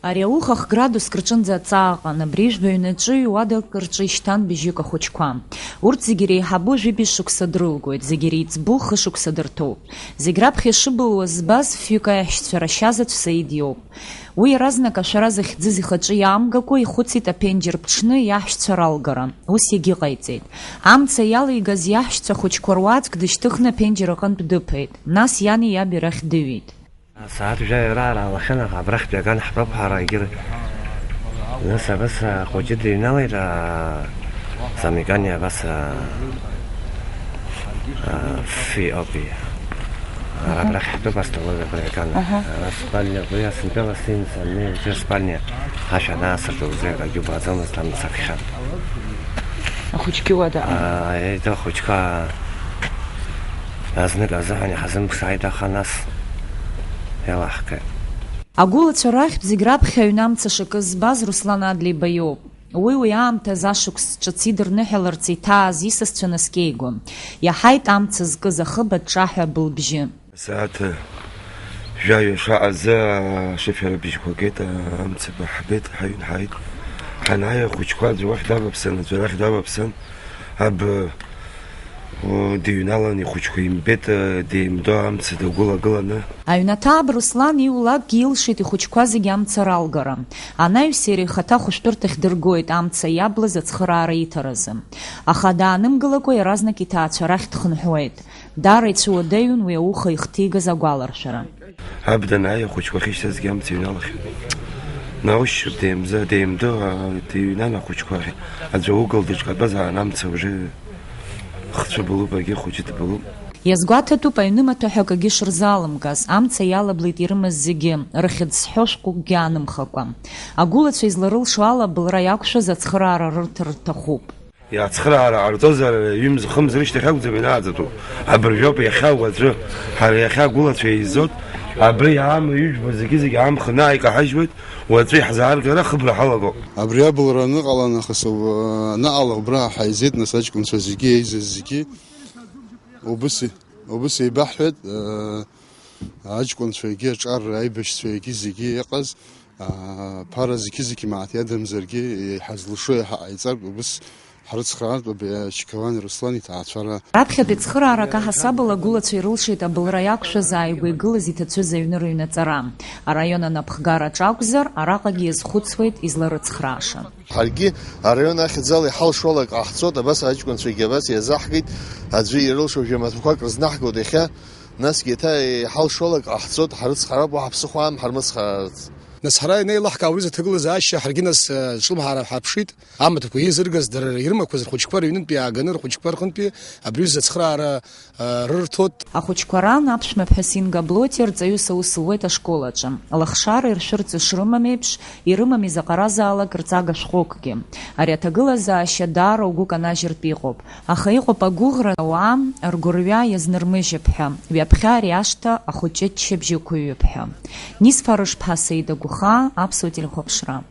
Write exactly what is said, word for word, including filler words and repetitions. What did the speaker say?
Ари ауха х-градуск рҿынӡа аҵаа ыҟан, абри ижәбаҩнаҿы ҩ-уадак рҿы ишьҭан бжьык ахәыҷқәа. Урҭ зегьы иреиҳабу жәибжь шықәса дрылгоит, зегьы иреиҵбу хышықәса дырҭоуп. Зегь раԥхьа ишыбылуаз збаз фҩык аиаҳәшьцәа рашьазаҵә Саид иоуп. Уи иаразнак ашәара зыхьӡыз ихаҿы иаамгакәа ихәыцит аԥенџьыр ԥҽны иаҳәшьцәа ралгара. Ус иагьыҟаиҵеит. Амца иалигаз иаҳәшьцәа хәыҷқәа руаӡәк дышьҭыхны аԥенџьыр аҟынтә дыԥеит, нас иани иаби рахь дыҩит. Асааҭ жәаҩа раара алахьан, аха абрахь дҩаган ҳтәоуп ҳара егьырҭ. Нас абас ахәыҷы дыҩналеит, аа, Замикани абас, аа, аа, фи опи. Ара Аҳа. Абрахь ҳтәуп астоловиа абри аган. Аҳа. Ара спальня, уи асынтәала сцена саннеи, уажәы спальня ашә анаасыртуа, уи акгьы убаӡомызт, амца акхьан. Ахәыҷгьы уа дыҟан? Аа, еиҭа ахәыҷқәа азнык азыҳәан иҳазымԥшааит, аха нас еилаҳкааит. Агәылацәа рахьтә зегь раԥхьа аҩны амца шакыз збаз Руслан Адлеиба иоуп. Уи уи аамҭаз ашықәс ҿыц идырныҳәаларц иҭааз исасцәа наскьеигон. Иаҳаит амца зкыз ахыб аҿҿаҳәа былбжьы. Асааҭ жәаҩа шаҟа азы ашифер абжьқәа геит, амца ҳбеит, ҳаҩн ҳааит. Ҳанааи ахәыҷқәа аӡәы уахь даваԥсан, аӡәы арахь даваԥсан. Аб, о, дыҩналан ихәыҷқәа имбеит, деимдо амца дагәылагыланы. Аҩнаҭа аб Руслан иулакгьы илшеит ихәыҷқәа зегьы амца ралгара. Анаҩс иара ихаҭа ахәышәтәырҭахь дыргоит амца иаблыз ацхыраара иҭаразы. Аха даанымгылакәа иаразнак иҭаацәа рахь дхынҳәуеит. Даара ицәуадаҩын уи ауха ихҭигаз агәаларшәара. Аб данааи ахәыҷқәа ахьышьҭазгьы амца иҩналахьан. Наушьшьуп, деимза, деимдо, а, дыҩнан ахәыҷқәа ахь. Аӡәы угыл дыҿкатәазаан амца уже хцәы былуп, агьи хәыҷы дбылуп. Иазгәаҭатәуп аҩнымаҭәа ҳәа акгьы шырзалымгаз, амца иалаблит ирымаз зегьы, рыхьӡ сҳәо шәҟәыкгьы анымхакәа. Агәылацәа изларылшо ала абылра иақәшәаз ацхыраара рырҭар рҭахуп. Ацхыраара ҟарҵозар, ҩымз-хымз рышьҭахь акәӡам ианааӡатәу. Абыржәоуп иахьа, уаҵәы. Ҳара иахьа агәылацәа еизоит. Абри аама ижәбо зегьы-зегьы аамхны ааикаҳажьуеит. Уаҵәы иаҳзааргара хыбра ҳалагоуп. Абри абылра аныҟала нахыс, анаҟала убра ҳаизеит, нас аҷкәынцәа зегьы, еизаз зегьы. Убыс, убыс еибаҳҳәеит, э, аҷкәынцәагьы, аҿар аибашьцәагьы зегьы иҟаз, аа, ԥара зқьы-зқьы мааҭ иадамзаргьы, иҳазлашо иаҳа ҟаиҵартә, убыс ҳрыцхраартә абри Чкавани Руслан иҭаацәара. Раԥхьатәи цхыраарак аҳасабала агәылацәа ирылшеит абылра иақәшәаз ааигәа игылаз иҭацәыз аҩны рыҩнаҵара. Араион анапхгараҿ акәзар, араҟагьы иазхәыцуеит изларыцхрааша. Ҳаргьы араион ахьӡала иҳалшо ала ак ҟаҳҵоит, абас аҷкәынцәагьы абас иазаҳгеит, аӡәы ирылшо жәамаҭәақәак рызнаҳгоит иахьа, насгьы еиҭа иҳалшо ала ак ҟаҳҵоит, ҳрыцхраап, уаҳа ԥсыхәа аам ҳармыцхраарц. Нас ҳара инеилаҳкаауа уи зыҭагылазаашьа ҳаргьы нас, э, ҿлымҳара ҳаԥшит. Амаҭәақәа еизыргаз, дара ирымақәаз рхәыҷқәа рыҩнынтәи иааганы рхәыҷқәа рҟынтәи абри зыцхраара, э, рырҭоит. Ахәыҷқәа ран аԥшәмаԥҳәыс Инга Блоти рҵаҩыс аус луеит ашкол аҿы. Лыхшара иршәырц ишрымам еиԥш, ирымами заҟаразаалак рҵага шәҟәыкгьы. Ари аҭагылазаашьа даара угәы канажьыртә иҟоуп. Аха иҟоуп агәыӷра, ауаа ргәырҩа иазнырмыжьып ҳәа, ҩаԥхьа ари ашҭа ахәыҷы ччабжь ықәыҩып ҳәа. Нисфа Рышԥҳа, Саида Гәыхаа, Аԥсуа телехәаԥшра.